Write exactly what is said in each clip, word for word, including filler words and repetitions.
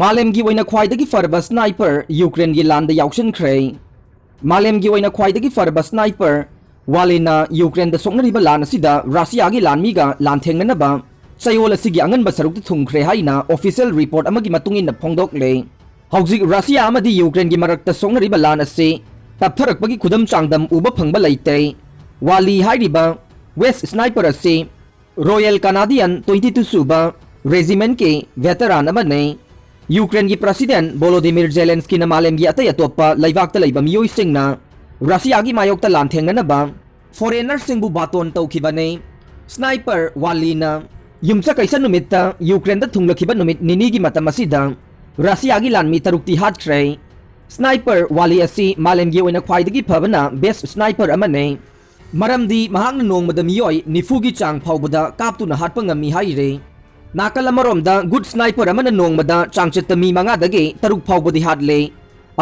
ꯃꯥꯂꯦꯝꯒꯤ ꯑꯣꯏꯅ ꯈ꯭ꯋꯥꯏꯗꯒꯤ ꯐꯔꯕ sniper ꯌꯨꯀ꯭ꯔꯦꯟꯒꯤ ꯂꯥꯟꯗ ꯌꯥꯎꯁꯤꯟꯈ꯭ꯔꯦ꯫ ꯃꯥꯂꯦꯝꯒꯤ ꯑꯣꯏꯅ ꯈ꯭ꯋꯥꯏꯗꯒꯤ ꯐꯔꯕ sniper ꯋꯥꯂꯤꯅ ꯌꯨꯀ꯭ꯔꯦꯟꯗ ꯁꯣꯛꯅꯔꯤꯕ ꯂꯥꯟ ꯑꯁꯤꯗ ꯔꯁꯤꯌꯥꯒꯤ ꯂꯥꯟꯃꯤꯒ ꯂꯥꯟꯊꯦꯡꯅꯅꯕ ꯆꯌꯣꯜ ꯑꯁꯤꯒꯤ ꯑꯉꯟꯕ ꯁꯔꯨꯛꯇ ꯊꯨꯡꯈ꯭ꯔꯦ ꯍꯥꯏꯅ official report ꯑꯃꯒꯤ ꯃꯇꯨꯡ ꯏꯟꯅ ꯐꯣꯡꯗꯣꯛꯂꯦ꯫ ꯍꯧꯖꯤꯛ ꯔꯁꯤꯌꯥ ꯑꯃꯗꯤ ꯌꯨꯀ꯭ꯔꯦꯟꯒꯤ ꯃꯔꯛꯇ ꯁꯣꯛꯅꯔꯤꯕ ꯂꯥꯟ ꯑꯁꯤ ꯇꯞꯊꯔꯛꯄꯒꯤ ꯈꯨꯗꯝ ꯆꯥꯡꯗꯝ ꯎꯕ ꯐꯪꯕ ꯂꯩꯇꯦ꯫ ꯋꯥꯂꯤ ꯍꯥꯏꯔꯤꯕ West sniper ꯑꯁꯤ Royal Canadian twenty two ꯁꯨꯕ regimentꯀꯤ veteran ꯑꯃꯅꯤ꯫ ꯌꯨꯀ꯭ꯔꯦꯟꯒꯤ President Volodymyr Zelenskyꯅ ꯃꯥꯂꯦꯝꯒꯤ ꯑꯇꯩ ꯑꯇꯣꯞꯄ ꯂꯩꯕꯥꯛꯇ ꯂꯩꯕ ꯃꯤꯑꯣꯏꯁꯤꯡꯅ ꯔꯁꯤꯌꯥꯒꯤ ꯃꯥꯌꯣꯛꯇ ꯂꯥꯟꯊꯦꯡꯅꯅꯕ foreignerꯁꯤꯡꯕꯨ ꯕꯥꯇꯣꯟ ꯇꯧꯈꯤꯕꯅꯤ꯫ Sniper ꯋꯥꯂꯤꯅ ꯌꯨꯝꯁꯀꯩꯁ ꯅꯨꯃꯤꯠꯇ ꯌꯨꯀ꯭ꯔꯦꯟꯗ ꯊꯨꯡꯂꯈꯤꯕ ꯅꯨꯃꯤꯠ ꯅꯤꯅꯤꯒꯤ ꯃꯇꯝ ꯑꯁꯤꯗ ꯔꯁꯤꯌꯥꯒꯤ ꯂꯥꯟꯃꯤ ꯇꯔꯨꯛꯇꯤ ꯍꯥꯠꯈ꯭ꯔꯦ꯫ Sniper ꯋꯥꯂꯤ ꯑꯁꯤ ꯃꯥꯂꯦꯝꯒꯤ ꯑꯣꯏꯅ ꯈ꯭ꯋꯥꯏꯗꯒꯤ ꯐꯕꯅ best sniper ꯑꯃꯅꯤ꯫ ꯃꯔꯝꯗꯤ ꯃꯍꯥꯛꯅ ꯅꯣꯡꯃꯗ ꯃꯤꯑꯣꯏ ꯅꯤꯐꯨꯒꯤ ꯆꯥꯡ ꯐꯥꯎꯕꯗ ꯀꯥꯞꯇꯨꯅ ꯍꯥꯠꯄ ꯉꯝꯃꯤ ꯍꯥꯏꯔꯤ꯫ ꯅꯥꯀꯜ ꯑꯃꯔꯣꯝꯗ good sniper ꯑꯃꯅ ꯅꯣꯡꯃꯗ ꯆꯥꯡꯆꯠꯇ ꯃꯤ ꯃꯉꯥꯗꯒꯤ ꯇꯔꯨꯛ ꯐꯥꯎꯕꯗꯤ ꯍꯥꯠꯂꯦ꯫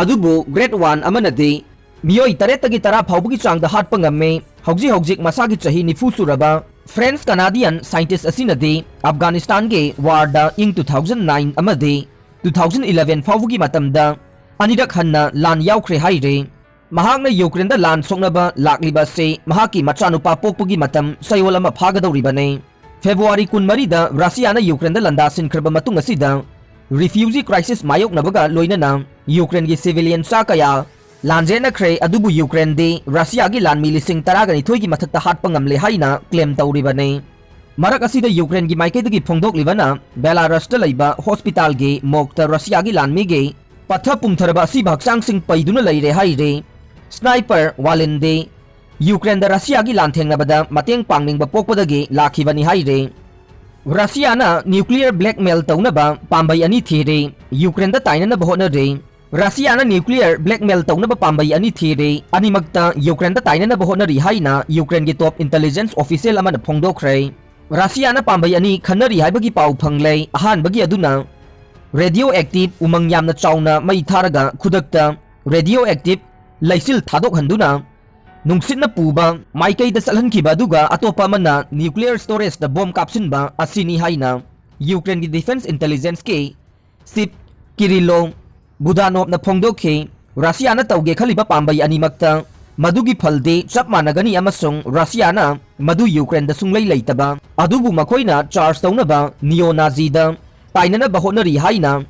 ꯑꯗꯨꯕꯨ great one ꯑꯃꯅꯗꯤ ꯃꯤꯑꯣꯏ ꯇꯔꯦꯠꯇꯒꯤ ꯇꯔꯥ ꯐꯥꯎꯕꯒꯤ ꯆꯥꯡꯗ ꯍꯥꯠꯄ ꯉꯝꯃꯤ꯫ ꯍꯧꯖꯤꯛ ꯍꯧꯖꯤꯛ ꯃꯁꯥꯒꯤ ꯆꯍꯤ ꯅꯤꯐꯨ ꯁꯨꯔꯕ French Canadian scientist ꯑꯁꯤꯅꯗꯤ ꯑꯐꯒꯥꯅꯤꯁꯇꯥꯟꯒꯤ warꯗ ꯏꯪ two thousand nine ꯑꯃꯗꯤ two thousand eleven ꯐꯥꯎꯕꯒꯤ ꯃꯇꯝꯗ ꯑꯅꯤꯔꯛ ꯍꯟꯅ ꯂꯥꯟ ꯌꯥꯎꯈ꯭ꯔꯦ ꯍꯥꯏꯔꯤ꯫ ꯃꯍꯥꯛꯅ ꯌꯨꯀ꯭ꯔꯦꯟꯗ ꯂꯥꯟ ꯁꯣꯛꯅꯕ ꯂꯥꯛꯂꯤꯕ ꯑꯁꯤ ꯃꯍꯥꯛꯀꯤ ꯃꯆꯥꯅꯨꯄꯥ ꯄꯣꯛꯄꯒꯤ ꯃꯇꯝ ꯆꯌꯣꯜ ꯑꯃ ꯐꯥꯒꯗꯧꯔꯤꯕꯅꯤ꯫ ꯐꯦꯕ꯭ꯔꯨꯋꯥꯔꯤ ꯀꯨꯟꯃꯔꯤꯗ ꯔꯁꯤꯌꯥꯅ ꯌꯨꯀ꯭ꯔꯦꯟꯗ ꯂꯥꯟꯗꯥꯁꯤꯟꯈ꯭ꯔꯕ ꯃꯇꯨꯡ ꯑꯁꯤꯗ refugee crisis ꯃꯥꯌꯣꯛꯅꯕꯒ ꯂꯣꯏꯅꯅ ꯌꯨꯀ꯭ꯔꯦꯟꯒꯤ civilian ꯆꯥ ꯀꯌꯥ ꯂꯥꯟꯖꯦꯟꯅꯈ꯭ꯔꯦ, ꯑꯗꯨꯕꯨ ꯌꯨꯀ꯭ꯔꯦꯟꯗꯤ ꯔꯁꯤꯌꯥꯒꯤ ꯂꯥꯟꯃꯤ ꯂꯤꯁꯤꯡ ꯇꯔꯥꯒ ꯅꯤꯊꯣꯏꯒꯤ ꯃꯊꯛꯇ ꯍꯥꯠꯄ ꯉꯝꯂꯦ ꯍꯥꯏꯅ claim ꯇꯧꯔꯤꯕꯅꯤ꯫ ꯃꯔꯛ ꯑꯁꯤꯗ ꯌꯨꯀ꯭ꯔꯦꯟꯒꯤ ꯃꯥꯏꯀꯩꯗꯒꯤ ꯐꯣꯡꯗꯣꯛꯂꯤꯕꯅ ꯕꯦꯂꯥꯔꯁꯇ ꯂꯩꯕ hospitalꯒꯤ morgueꯇ ꯔꯁꯤꯌꯥꯒꯤ ꯂꯥꯟꯃꯤꯒꯤ ꯄꯠꯊ ꯄꯨꯝꯊꯔꯕ ꯑꯁꯤꯕ ꯍꯛꯆꯥꯡꯁꯤꯡ ꯄꯩꯗꯨꯅ ꯂꯩꯔꯦ ꯍꯥꯏꯔꯤ꯫ Sniper ꯋꯥꯂꯤꯟꯗꯤ ꯌꯨꯀ꯭ꯔꯦꯟꯗ ꯔꯁꯤꯌꯥꯒꯤ ꯂꯥꯟꯊꯦꯡꯅꯕꯗ ꯃꯇꯦꯡ ꯄꯥꯡꯅꯤꯡꯕ ꯄꯣꯛꯄꯗꯒꯤ ꯂꯥꯛꯈꯤꯕꯅꯤ ꯍꯥꯏꯔꯤ꯫ ꯔꯁꯤꯌꯥꯅ nuclear blackmail ꯇꯧꯅꯕ ꯄꯥꯝꯕꯩ ꯑꯅꯤ ꯊꯤꯔꯤ꯫ ꯌꯨꯀ꯭ꯔꯦꯟꯗ ꯇꯥꯏꯅꯅꯕ ꯍꯣꯠꯅꯔꯤ꯫ ꯔꯁꯤꯌꯥꯅ nuclear blackmail ꯇꯧꯅꯕ ꯄꯥꯝꯕꯩ ꯑꯅꯤ ꯊꯤꯔꯤ꯫ ꯑꯅꯤꯃꯛꯇ ꯌꯨꯀ꯭ꯔꯦꯟꯗ ꯇꯥꯏꯅꯅꯕ ꯍꯣꯠꯅꯔꯤ ꯍꯥꯏꯅ ꯌꯨꯀ꯭ꯔꯦꯟꯒꯤ top intelligence official ꯑꯃꯅ ꯐꯣꯡꯗꯣꯛꯈ꯭ꯔꯦ꯫ ꯔꯁꯤꯌꯥꯅ ꯄꯥꯝꯕꯩ ꯑꯅꯤ ꯈꯟꯅꯔꯤ ꯍꯥꯏꯕꯒꯤ ꯄꯥꯎ ꯐꯪꯂꯦ꯫ ꯑꯍꯥꯟꯕꯒꯤ ꯑꯗꯨꯅ radioactive ꯎꯃꯪ ꯌꯥꯝꯅ ꯆꯥꯎꯅ ꯃꯩ ꯊꯥꯔꯒ ꯈꯨꯗꯛꯇ radioactive ꯂꯩꯆꯤꯜ ꯊꯥꯗꯣꯛꯍꯟꯗꯨꯅ ꯅꯨꯡꯁꯤꯠꯅ ꯄꯨꯕ ꯃꯥꯏꯀꯩꯗ ꯆꯠꯍꯟꯈꯤꯕ, ꯑꯗꯨꯒ ꯑꯇꯣꯞꯄ ꯑꯃꯅ nuclear storageꯇ bomb ꯀꯥꯞꯁꯤꯟꯕ ꯑꯁꯤꯅꯤ ꯍꯥꯏꯅ ꯌꯨꯀ꯭ꯔꯦꯟꯒꯤ defence intelligenceꯀꯤ chief ꯀꯤꯔꯤꯜꯂꯣ ꯕꯨꯗꯥꯅꯣꯞꯅ ꯐꯣꯡꯗꯣꯛꯈꯤ, ꯔꯁꯤꯌꯥꯅ ꯇꯧꯒꯦ ꯈꯜꯂꯤꯕ ꯄꯥꯝꯕꯩ ꯑꯅꯤꯃꯛꯇ ꯃꯗꯨꯒꯤ ꯐꯜꯗꯤ ꯆꯞ ꯃꯥꯟꯅꯒꯅꯤ ꯑꯃꯁꯨꯡ ꯔꯁꯤꯌꯥꯅ ꯃꯗꯨ ꯌꯨꯀ꯭ꯔꯦꯟꯗ ꯁꯨꯡꯂꯩ ꯂꯩꯇꯕ, ꯑꯗꯨꯕꯨ ꯃꯈꯣꯏꯅ ꯆꯥꯔꯖ ꯇꯧꯅꯕ ꯅꯤꯑꯣ ꯅꯥꯖꯤꯗ ꯇꯥꯏꯅꯅꯕ ꯍꯣꯠꯅꯔꯤ ꯍꯥꯏꯅ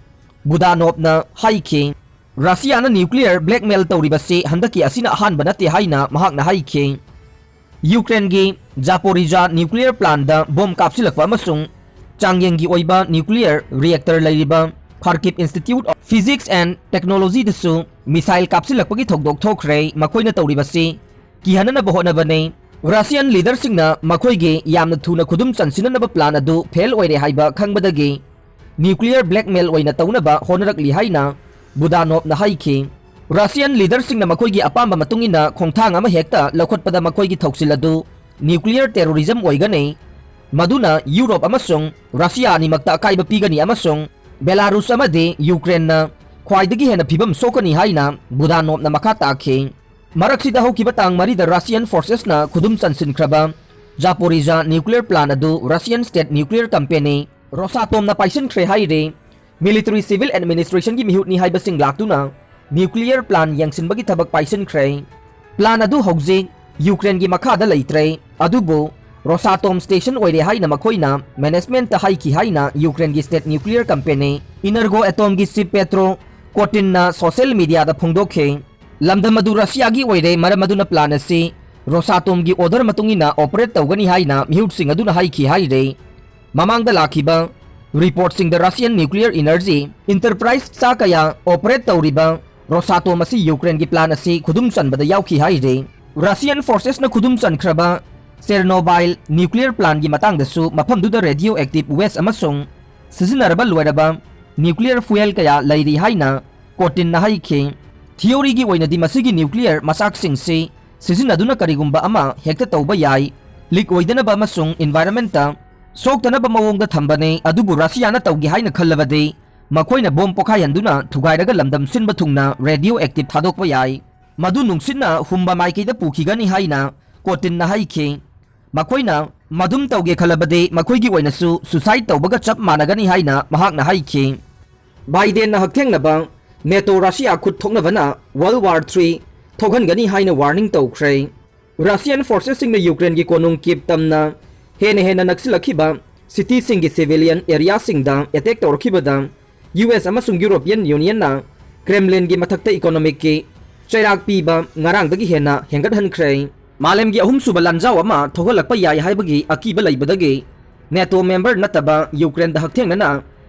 ꯕꯨꯗꯥꯅꯣꯞꯅ ꯍꯥꯏꯈꯤ꯫ ꯔꯁꯤꯌꯥꯅ ꯅ꯭ꯌꯨꯀ꯭ꯂꯤꯌꯔ ꯕ꯭ꯂꯦꯛꯃꯦꯜ ꯇꯧꯔꯤꯕꯁꯤ ꯍꯟꯗꯛꯀꯤ ꯑꯁꯤꯅ ꯑꯍꯥꯟꯕ ꯅꯠꯇꯦ ꯍꯥꯏꯅ ꯃꯍꯥꯛꯅ ꯍꯥꯏꯈꯤ꯫ ꯌꯨꯀ꯭ꯔꯦꯟꯒꯤ ꯖꯥꯄꯣꯔꯤꯖꯥ ꯅ꯭ꯌꯨꯀ꯭ꯂꯤꯌꯔ ꯄ꯭ꯂꯥꯟꯗ ꯕꯣꯝ ꯀꯥꯞꯁꯤꯜꯂꯛꯄ ꯑꯃꯁꯨꯡ ꯆꯥꯡꯌꯦꯡꯒꯤ ꯑꯣꯏꯕ ꯅ꯭ꯌꯨꯀ꯭ꯂꯤꯌꯔ ꯔꯤꯑꯦꯛꯇꯔ ꯂꯩꯔꯤꯕ Kharkiv Institute of Physics and Technologyꯗꯁꯨ ꯃꯤꯁꯥꯏꯜ ꯀꯥꯞꯁꯤꯜꯂꯛꯄꯒꯤ ꯊꯧꯗꯣꯛ ꯊꯣꯛꯈ꯭ꯔꯦ꯫ ꯃꯈꯣꯏꯅ ꯇꯧꯔꯤꯕꯁꯤ ꯀꯤꯍꯟꯅꯅꯕ ꯍꯣꯠꯅꯕꯅꯤ꯫ ꯔꯁꯤꯌꯟ ꯂꯤꯗꯔꯁꯤꯡꯅ ꯃꯈꯣꯏꯒꯤ ꯌꯥꯝꯅ ꯊꯨꯅ ꯈꯨꯗꯨꯝ ꯆꯟꯁꯤꯟꯅꯅꯕ ꯄ꯭ꯂꯥꯟ ꯑꯗꯨ ꯐꯦꯜ ꯑꯣꯏꯔꯦ ꯍꯥꯏꯕ ꯈꯪꯕꯗꯒꯤ ꯅ꯭ꯌꯨꯀ꯭ꯂꯤꯌꯔ ꯕ꯭ꯂꯦꯛꯃꯦꯜ ꯑꯣꯏꯅ ꯇꯧꯅꯕ ꯍꯣꯠꯅꯔꯛꯂꯤ ꯍꯥꯏꯅ ꯕꯨꯗꯥꯅꯣꯞꯅ ꯍꯥꯏꯈꯤ꯫ ꯔꯁꯤꯌꯟ ꯂꯤꯗꯔꯁꯤꯡꯅ ꯃꯈꯣꯏꯒꯤ ꯑꯄꯥꯝꯕ ꯃꯇꯨꯡ ꯏꯟꯅ ꯈꯣꯡꯊꯥꯡ ꯑꯃ ꯍꯦꯛꯇ ꯂꯧꯈꯠꯄꯗ ꯃꯈꯣꯏꯒꯤ ꯊꯧꯁꯤꯜ ꯑꯗꯨ ꯅ꯭ꯌꯨꯀ꯭ꯂꯤꯌꯔ ꯇꯦꯔꯣꯔꯤꯖꯝ ꯑꯣꯏꯒꯅꯤ, ꯃꯗꯨꯅ ꯌꯨꯔꯣꯞ ꯑꯃꯁꯨꯡ ꯔꯁꯤꯌꯥ ꯑꯅꯤꯃꯛꯇ ꯑꯀꯥꯏꯕ ꯄꯤꯒꯅꯤ ꯑꯃꯁꯨꯡ ꯕꯦꯂꯥꯔꯨꯁ ꯑꯃꯗꯤ ꯌꯨꯀ꯭ꯔꯦꯟꯅ ꯈ꯭ꯋꯥꯏꯗꯒꯤ ꯍꯦꯟꯅ ꯐꯤꯕꯝ ꯁꯣꯛꯀꯅꯤ ꯍꯥꯏꯅ ꯕꯨꯗꯥꯅꯣꯞꯅ ꯃꯈꯥ ꯇꯥꯈꯤ꯫ ꯃꯔꯛꯁꯤꯗ ꯍꯧꯈꯤꯕ ꯇꯥꯡ ꯃꯔꯤꯗ ꯔꯁꯤꯌꯟ ꯐꯣꯔꯁꯦꯁꯅ ꯈꯨꯗꯨꯝ ꯆꯟꯁꯤꯟꯈ꯭ꯔꯕ ꯖꯥꯄꯣꯔꯤꯖꯥ ꯅ꯭ꯌꯨꯀ꯭ꯂꯤꯌꯔ ꯄ꯭ꯂꯥꯟ ꯑꯗꯨ ꯔꯁꯤꯌꯟ ꯁ꯭ꯇꯦꯠ ꯅ꯭ꯌꯨꯀ꯭ꯂꯤꯌꯔ ꯀꯝꯄꯦꯅꯤ ꯔꯣꯁꯥꯇꯣꯝꯅ ꯄꯥꯏꯁꯤꯟꯈ꯭ꯔꯦ ꯍꯥꯏꯔꯤ꯫ ꯃꯤꯂꯤꯇꯔꯤ ꯁꯤꯚꯤꯜ ꯑꯦꯗꯃꯤꯅꯤꯁꯇ꯭ꯔꯦꯁꯟꯒꯤ ꯃꯤꯍꯨꯠꯅꯤ ꯍꯥꯏꯕꯁꯤꯡ ꯂꯥꯛꯇꯨꯅ ꯅ꯭ꯌꯨꯀ꯭ꯂꯤꯌꯔ ꯄ꯭ꯂꯥꯟ ꯌꯦꯡꯁꯤꯟꯕꯒꯤ ꯊꯕꯛ ꯄꯥꯏꯁꯤꯟꯈ꯭ꯔꯦ꯫ ꯄ꯭ꯂꯥꯟ ꯑꯗꯨ ꯍꯧꯖꯤꯛ ꯌꯨꯀ꯭ꯔꯦꯟꯒꯤ ꯃꯈꯥꯗ ꯂꯩꯇ꯭ꯔꯦ, ꯑꯗꯨꯕꯨ ꯔꯣꯁꯥꯇꯣꯝ ꯁ꯭ꯇꯦꯁꯟ ꯑꯣꯏꯔꯦ ꯍꯥꯏꯅ ꯃꯈꯣꯏꯅ ꯃꯦꯅꯦꯖꯃꯦꯟꯠꯇ ꯍꯥꯏꯈꯤ ꯍꯥꯏꯅ ꯌꯨꯀ꯭ꯔꯦꯟꯒꯤ ꯁ꯭ꯇꯦꯠ ꯅ꯭ꯌꯨꯀ꯭ꯂꯤꯌꯔ ꯀꯝꯄꯦꯅꯤ ꯏꯅꯔꯒꯣ ꯑꯦꯇꯣꯝꯒꯤ ꯆꯤꯐ ꯄꯦꯇ꯭ꯔꯣ ꯀꯣꯇꯤꯟꯅ ꯁꯣꯁꯤꯌꯦꯜ ꯃꯤꯗꯤꯌꯥꯗ ꯐꯣꯡꯗꯣꯛꯈꯤ꯫ ꯂꯝꯗꯝ ꯑꯗꯨ ꯔꯁꯤꯌꯥꯒꯤ ꯑꯣꯏꯔꯦ, ꯃꯔꯝ ꯑꯗꯨꯅ ꯄ꯭ꯂꯥꯟ ꯑꯁꯤ ꯔꯣꯁꯥꯇꯣꯝꯒꯤ ꯑꯣꯔꯗꯔ ꯃꯇꯨꯡ ꯏꯟꯅ ꯑꯣꯄꯔꯦꯠ ꯇꯧꯒꯅꯤ ꯍꯥꯏꯅ ꯃꯤꯍꯨꯠꯁꯤꯡ ꯑꯗꯨꯅ ꯍꯥꯏꯈꯤ ꯍꯥꯏꯔꯦ꯫ ꯃꯃꯥꯡꯗ ꯂꯥꯛꯈꯤꯕ ꯔꯤꯄꯣꯔꯠꯁꯤꯡꯗ ꯔꯁꯤꯌꯟ ꯅ꯭ꯌꯨꯀ꯭ꯂꯤꯌꯔ ꯏꯅꯔꯖꯤ ꯏꯟꯇꯔꯄ꯭ꯔꯥꯏꯁ ꯆꯥ ꯀꯌꯥ ꯑꯣꯄꯔꯦꯠ ꯇꯧꯔꯤꯕ ꯔꯣꯁꯥꯇꯣꯝ ꯑꯁꯤ ꯌꯨꯀ꯭ꯔꯦꯟꯒꯤ ꯄ꯭ꯂꯥꯟ ꯑꯁꯤ ꯈꯨꯗꯨꯝ ꯆꯟꯕꯗ ꯌꯥꯎꯈꯤ ꯍꯥꯏꯔꯦ꯫ ꯔꯁꯤꯌꯟ ꯐꯣꯔꯁꯦꯁꯅ ꯈꯨꯗꯨꯝ ꯆꯟꯈ꯭ꯔꯕ ꯆꯦꯔꯅꯣꯕꯥꯏꯜ ꯅ꯭ꯌꯨꯀ꯭ꯂꯤꯌꯔ ꯄ꯭ꯂꯥꯟꯒꯤ ꯃꯇꯥꯡꯗꯁꯨ ꯃꯐꯝꯗꯨꯗ ꯔꯦꯗꯤꯑꯣ ꯑꯦꯛꯇꯤꯚ ꯋꯦꯁ ꯑꯃꯁꯨꯡ ꯁꯤꯖꯤꯟꯅꯔꯕ ꯂꯣꯏꯔꯕ ꯅ꯭ꯌꯨꯀ꯭ꯂꯤꯌꯔ ꯐ꯭ꯌꯨꯑꯦꯜ ꯀꯌꯥ ꯂꯩꯔꯤ ꯍꯥꯏꯅ ꯀꯣꯇꯤꯟꯅ ꯍꯥꯏꯈꯤ꯫ ꯊꯤꯑꯣꯔꯤꯒꯤ ꯑꯣꯏꯅꯗꯤ ꯃꯁꯤꯒꯤ ꯅ꯭ꯌꯨꯀ꯭ꯂꯤꯌꯔ ꯃꯆꯥꯛꯁꯤꯡꯁꯤ ꯁꯤꯖꯤꯟꯅꯗꯨꯅ ꯀꯔꯤꯒꯨꯝꯕ ꯑꯃ ꯍꯦꯛꯇ ꯇꯧꯕ ꯌꯥꯏ, ꯂꯤꯛ ꯑꯣꯏꯗꯅꯕ ꯑꯃꯁꯨꯡ ꯏꯟꯚꯥꯏꯔꯟꯃꯦꯟꯠꯇ ꯁꯣꯛꯇꯅꯕ ꯃꯑꯣꯡꯗ ꯊꯝꯕꯅꯤ, ꯑꯗꯨꯕꯨ ꯔꯁꯤꯌꯥꯅ ꯇꯧꯒꯦ ꯍꯥꯏꯅ ꯈꯜꯂꯕꯗꯤ ꯃꯈꯣꯏꯅ ꯕꯣꯝ ꯄꯣꯈꯥꯏꯍꯟꯗꯨꯅ ꯊꯨꯒꯥꯏꯔꯒ ꯂꯝꯗꯝ ꯁꯤꯟꯕ ꯊꯨꯡꯅ ꯔꯦꯗꯤꯑꯣ ꯑꯦꯛꯇꯤꯚ ꯊꯥꯗꯣꯛꯄ ꯌꯥꯏ꯫ ꯃꯗꯨ ꯅꯨꯡꯁꯤꯠꯅ ꯍꯨꯝꯕ ꯃꯥꯏꯀꯩꯗ ꯄꯨꯈꯤꯒꯅꯤ ꯍꯥꯏꯅ ꯀꯣꯇꯤꯟꯅ ꯍꯥꯏꯈꯤ꯫ ꯃꯈꯣꯏꯅ ꯃꯗꯨꯝ ꯇꯧꯒꯦ ꯈꯜꯂꯕꯗꯤ ꯃꯈꯣꯏꯒꯤ ꯑꯣꯏꯅꯁꯨ ꯁꯨꯁꯥꯏꯗ ꯇꯧꯕꯒ ꯆꯞ ꯃꯥꯟꯅꯒꯅꯤ ꯍꯥꯏꯅ ꯃꯍꯥꯛꯅ ꯍꯥꯏꯈꯤ꯫ ꯕꯥꯏꯗꯦꯟꯅ ꯍꯛꯊꯦꯡꯅꯕ ꯅꯦꯇꯣ ꯔꯁꯤꯌꯥ ꯈꯨꯠ ꯊꯣꯛꯅꯕꯅ World War Three ꯊꯣꯛꯍꯟꯒꯅꯤ ꯍꯥꯏꯅ warning ꯇꯧꯈ꯭ꯔꯦ꯫ Russian forcesꯁꯤꯡꯅ ꯌꯨꯀ꯭ꯔꯦꯟꯒꯤ ꯀꯣꯅꯨꯡ ꯀꯤꯞ ꯇꯝꯅ ꯍꯦꯟꯅ ꯍꯦꯟꯅ ꯅꯛꯁꯤꯜꯂꯛꯈꯤꯕ cityꯁꯤꯡꯒꯤ civilian areaꯁꯤꯡꯗ attack ꯇꯧꯔꯛꯈꯤꯕꯗ U S ꯑꯃꯁꯨꯡ European Unionꯅ Kremlinꯒꯤ ꯃꯊꯛꯇ economicꯀꯤ ꯆꯩꯔꯥꯛ ꯄꯤꯕ ꯉꯔꯥꯡꯗꯒꯤ ꯍꯦꯟꯅ ꯍꯦꯟꯒꯠꯍꯟꯈ꯭ꯔꯦ꯫ ꯃꯥꯂꯦꯝꯒꯤ ꯑꯍꯨꯝꯁꯨꯕ ꯂꯥꯟꯖꯥꯎ ꯑꯃ ꯊꯣꯛꯍꯜꯂꯛꯄ ꯌꯥꯏ ꯍꯥꯏꯕꯒꯤ ꯑꯀꯤꯕ ꯂꯩꯕꯗꯒꯤ ꯅꯦꯇꯣ member ꯅꯠꯇꯕ ꯌꯨꯀ꯭ꯔꯦꯟꯗ ꯍꯛꯊꯦꯡꯅꯅ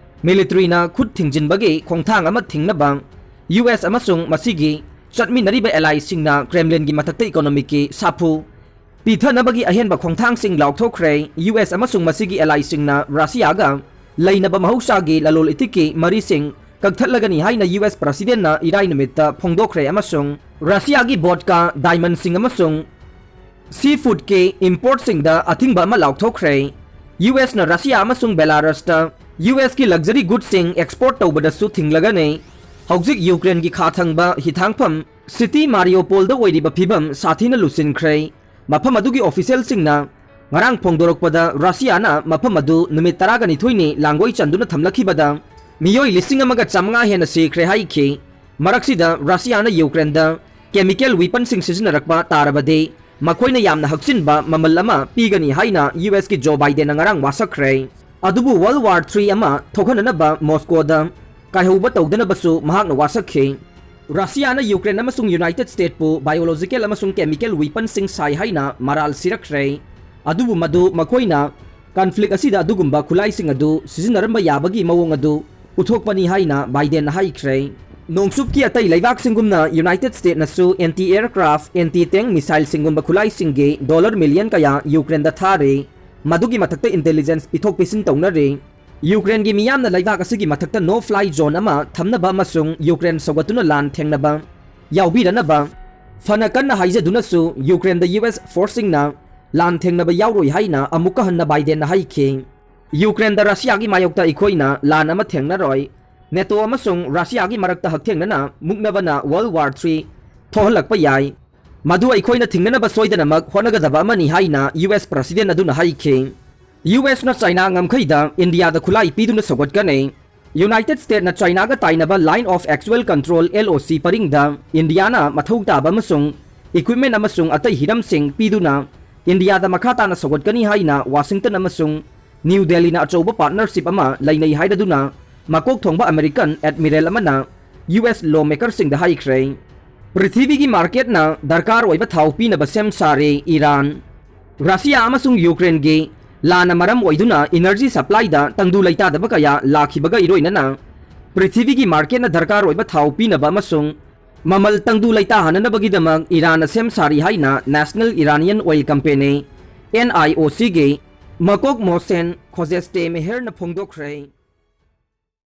militaryꯅ ꯈꯨꯠ ꯊꯤꯡꯖꯤꯟꯕꯒꯤ ꯈꯣꯡꯊꯥꯡ ꯑꯃ ꯊꯤꯡꯅꯕ U S ꯑꯃꯁꯨꯡ ꯃꯁꯤꯒꯤ ꯆꯠꯃꯤꯟꯅꯔꯤꯕ allyꯁꯤꯡꯅ Kremlinꯒꯤ ꯃꯊꯛꯇ economicꯀꯤ ꯁꯥꯐꯨ ꯄꯤꯊꯅꯕꯒꯤ ꯑꯍꯦꯟꯕ ꯈꯣꯡꯊꯥꯡꯁꯤꯡ ꯂꯥꯎꯊꯣꯛꯈ꯭ꯔꯦ꯫ U S ꯑꯃꯁꯨꯡ ꯃꯁꯤꯒꯤ allyꯁꯤꯡꯅ ꯔꯁꯤꯌꯥꯒ ꯂꯩꯅꯕ ꯃꯍꯧꯁꯥꯒꯤ ꯂꯂꯣꯜ ꯏꯇꯤꯛꯀꯤ ꯃꯔꯤꯁꯤꯡ ꯀꯛꯊꯠꯂꯒꯅꯤ ꯍꯥꯏꯅ U S presidentꯅ ꯏꯔꯥꯏ ꯅꯨꯃꯤꯠꯇ ꯐꯣꯡꯗꯣꯛꯈ꯭ꯔꯦ ꯑꯃꯁꯨꯡ ꯔꯁꯤꯌꯥꯒꯤ vodka, diamondꯁꯤꯡ ꯑꯃꯁꯨꯡ seafoodꯀꯤ importꯁꯤꯡꯗ ꯑꯊꯤꯡꯕ ꯑꯃ ꯂꯥꯎꯊꯣꯛꯈ꯭ꯔꯦ꯫ U Sꯅ ꯔꯁꯤꯌꯥ ꯑꯃꯁꯨꯡ Belarusꯇ U Sꯀꯤ luxury goodsꯁꯤꯡ export ꯇꯧꯕꯗꯁꯨ ꯊꯤꯡꯂꯒꯅꯤ꯫ ꯍꯧꯖꯤꯛ ꯌꯨꯀ꯭ꯔꯦꯟꯒꯤ ꯈꯥ ꯊꯪꯕ ꯍꯤꯊꯥꯡꯐꯝ city Mariupolꯗ ꯑꯣꯏꯔꯤꯕ ꯐꯤꯚꯝ ꯁꯥꯊꯤꯅ ꯂꯨꯁꯤꯟꯈ꯭ꯔꯦ꯫ ꯃꯐꯝ ꯑꯗꯨꯒꯤ officialꯁꯤꯡꯅ ꯉꯔꯥꯡ ꯐꯣꯡꯗꯣꯔꯛꯄꯗ ꯔꯁꯤꯌꯥꯅ ꯃꯐꯝ ꯑꯗꯨ ꯅꯨꯃꯤꯠ ꯇꯔꯥꯒ ꯅꯤꯊꯣꯏꯅꯤ ꯂꯥꯡꯒꯣꯏ ꯆꯟꯗꯨꯅ ꯊꯝꯂꯛꯈꯤꯕꯗ ꯃꯤꯑꯣꯏ ꯂꯤꯁꯤꯡ ꯑꯃꯒ ꯆꯥꯃꯉꯥ ꯍꯦꯟꯅ ꯁꯤꯈ꯭ꯔꯦ ꯍꯥꯏꯈꯤ꯫ ꯃꯔꯛꯁꯤꯗ ꯔꯁꯤꯌꯥꯅ ꯌꯨꯀ꯭ꯔꯦꯟꯗ chemical weaponꯁꯤꯡ ꯁꯤꯖꯤꯟꯅꯔꯛꯄ ꯇꯥꯔꯕꯗꯤ ꯃꯈꯣꯏꯅ ꯌꯥꯝꯅ ꯍꯛꯆꯤꯟꯕ ꯃꯃꯜ ꯑꯃ ꯄꯤꯒꯅꯤ ꯍꯥꯏꯅ U Sꯀꯤ Joe Bidenꯅ ꯉꯔꯥꯡ ꯋꯥꯁꯛꯈ꯭ꯔꯦ꯫ ꯑꯗꯨꯕꯨ World War Three ꯑꯃ ꯊꯣꯛꯍꯟꯅꯅꯕ Moscowꯗ ꯀꯥꯏꯍꯧꯕ ꯇꯧꯗꯅꯕꯁꯨ ꯃꯍꯥꯛꯅ ꯋꯥꯁꯛꯈꯤ꯫ ꯔꯁꯤꯌꯥꯅ ꯌꯨꯀ꯭ꯔꯦꯟ ꯑꯃꯁꯨꯡ United Statesꯄꯨ biological ꯑꯃꯁꯨꯡ chemical weaponꯁꯤꯡ ꯁꯥꯏ ꯍꯥꯏꯅ ꯃꯔꯥꯜ ꯁꯤꯔꯛꯈ꯭ꯔꯦ꯫ ꯑꯗꯨꯕꯨ ꯃꯗꯨ ꯃꯈꯣꯏꯅ conflict ꯑꯁꯤꯗ ꯑꯗꯨꯒꯨꯝꯕ ꯈꯨꯠꯂꯥꯏꯁꯤꯡ ꯑꯗꯨ ꯁꯤꯖꯤꯟꯅꯔꯝꯕ ꯌꯥꯕꯒꯤ ꯃꯑꯣꯡ ꯑꯗꯨ ꯎꯠꯊꯣꯛꯄꯅꯤ ꯍꯥꯏꯅ ꯕꯥꯏꯗꯦꯟꯅ ꯍꯥꯏꯈ꯭ꯔꯦ꯫ ꯅꯣꯡꯆꯨꯞꯀꯤ ꯑꯇꯩ ꯂꯩꯕꯥꯛꯁꯤꯡꯒꯨꯝꯅ United Statesꯅꯁꯨ anti-aircraft, anti-tank missileꯁꯤꯡꯒꯨꯝꯕ ꯈꯨꯠꯂꯥꯏꯁꯤꯡꯒꯤ dollar million ꯀꯌꯥ ꯌꯨꯀ꯭ꯔꯦꯟꯗ ꯊꯥꯔꯤ꯫ ꯃꯗꯨꯒꯤ ꯃꯊꯛꯇ intelligence ꯄꯤꯊꯣꯛ ꯄꯤꯁꯤꯟ ꯇꯧꯅꯔꯤ꯫ ꯌꯨꯀ꯭ꯔꯦꯟꯒꯤ ꯃꯤꯌꯥꯝꯅ ꯂꯩꯕꯥꯛ ꯑꯁꯤꯒꯤ ꯃꯊꯛꯇ no fly zone ꯑꯃ ꯊꯝꯅꯕ ꯑꯃꯁꯨꯡ ꯌꯨꯀ꯭ꯔꯦꯟ ꯁꯧꯒꯠꯇꯨꯅ ꯂꯥꯟ ꯊꯦꯡꯅꯕ ꯌꯥꯎꯕꯤꯔꯅꯕ ꯐꯅ ꯀꯟꯅ ꯍꯥꯏꯖꯗꯨꯅꯁꯨ ꯌꯨꯀ꯭ꯔꯦꯟꯗ U S forceꯁꯤꯡꯅ ꯂꯥꯟ ꯊꯦꯡꯅꯕ ꯌꯥꯎꯔꯣꯏ ꯍꯥꯏꯅ ꯑꯃꯨꯛꯀ ꯍꯟꯅ ꯕꯥꯏꯗꯦꯟꯅ ꯍꯥꯏꯈꯤ꯫ ꯌꯨꯀ꯭ꯔꯦꯟꯗ ꯔꯁꯤꯌꯥꯒꯤ ꯃꯥꯌꯣꯛꯇ ꯑꯩꯈꯣꯏꯅ ꯂꯥꯟ ꯑꯃ ꯊꯦꯡꯅꯔꯣꯏ꯫ ꯅꯦꯇꯣ ꯑꯃꯁꯨꯡ ꯔꯁꯤꯌꯥꯒꯤ ꯃꯔꯛꯇ ꯍꯛꯊꯦꯡꯅꯅ ꯃꯨꯛꯅꯕꯅ World War Three ꯊꯣꯛꯍꯜꯂꯛꯄ ꯌꯥꯏ꯫ ꯃꯗꯨ ꯑꯩꯈꯣꯏꯅ ꯊꯤꯡꯅꯅꯕ ꯁꯣꯏꯗꯅꯃꯛ ꯍꯣꯠꯅꯒꯗꯕ ꯑꯃꯅꯤ ꯍꯥꯏꯅ U S president ꯑꯗꯨꯅ ꯍꯥꯏꯈꯤ꯫ U Sꯅ ꯆꯥꯏꯅꯥ ꯉꯝꯈꯩꯗ ꯏꯟꯗꯤꯌꯥꯗ ꯈꯨꯠꯂꯥꯏ ꯄꯤꯗꯨꯅ ꯁꯧꯒꯠꯀꯅꯤ꯫ United States ꯅ China ꯒ ꯇꯥꯏꯅꯕ Line of Actual Control, L O C ꯄꯔꯤꯡꯗ India ꯅ ꯃꯊꯧ ꯇꯥꯕ ꯑꯃꯁꯨꯡ equipment ꯑꯃꯁꯨꯡ ꯑꯇꯩ ꯍꯤꯔꯝꯁꯤꯡ ꯄꯤꯗꯨꯅ India ꯗ ꯃꯈꯥ ꯇꯥꯅ ꯁꯧꯒꯠꯀꯅꯤ ꯍꯥꯏꯅ Washington ꯑꯃꯁꯨꯡ New Delhi ꯅ ꯑꯆꯧꯕ partnership ꯑꯃ ꯂꯩꯅꯩ ꯍꯥꯏꯔꯗꯨꯅ ꯃꯀꯣꯛ ꯊꯣꯡꯕ American admiral ꯑꯃꯅ U S lawmaker ꯁꯤꯡꯗ ꯍꯥꯏꯈ꯭ꯔꯦ꯫ ꯄ꯭ꯔꯤꯊꯤꯕꯤꯒꯤ market ꯅ ꯗꯔꯀꯥꯔ ꯑꯣꯏꯕ ꯊꯥꯎ ꯄꯤꯅꯕ ꯁꯦꯝ ꯁꯥꯔꯦ ꯏꯔꯥꯟ꯫ ꯔꯁꯤꯌꯥ ꯑꯃꯁꯨꯡ ꯌꯨꯀ꯭ꯔꯦꯟꯒꯤ ꯂꯥꯟꯅ ꯃꯔꯝ ꯑꯣꯏꯗꯨꯅ energy supply ꯗ ꯇꯪꯗꯨ ꯂꯩꯇꯥꯗꯕ ꯀꯌꯥ ꯂꯥꯛꯈꯤꯕꯒ ꯏꯔꯣꯏꯅꯅ ꯄ꯭ꯔꯤꯊꯤꯕꯤꯒꯤ market ꯅ ꯗꯔꯀꯥꯔ ꯑꯣꯏꯕ ꯊꯥꯎ ꯄꯤꯅꯕ ꯑꯃꯁꯨꯡ ꯃꯃꯜ ꯇꯪꯗꯨ ꯂꯩꯇꯥꯍꯟꯅꯅꯕꯒꯤꯗꯃꯛ ꯏꯔꯥꯟꯅ ꯁꯦꯝ ꯁꯥꯔꯤ ꯍꯥꯏꯅ National Iranian Oil Company, N I O C ꯒꯤ ꯃꯀꯣꯛ ꯃꯣꯍꯁꯦꯟ ꯈꯣꯖꯦꯁꯇꯦꯃꯦꯍꯦꯔꯅ ꯐꯣꯡꯗꯣꯛꯈ꯭ꯔꯦ꯫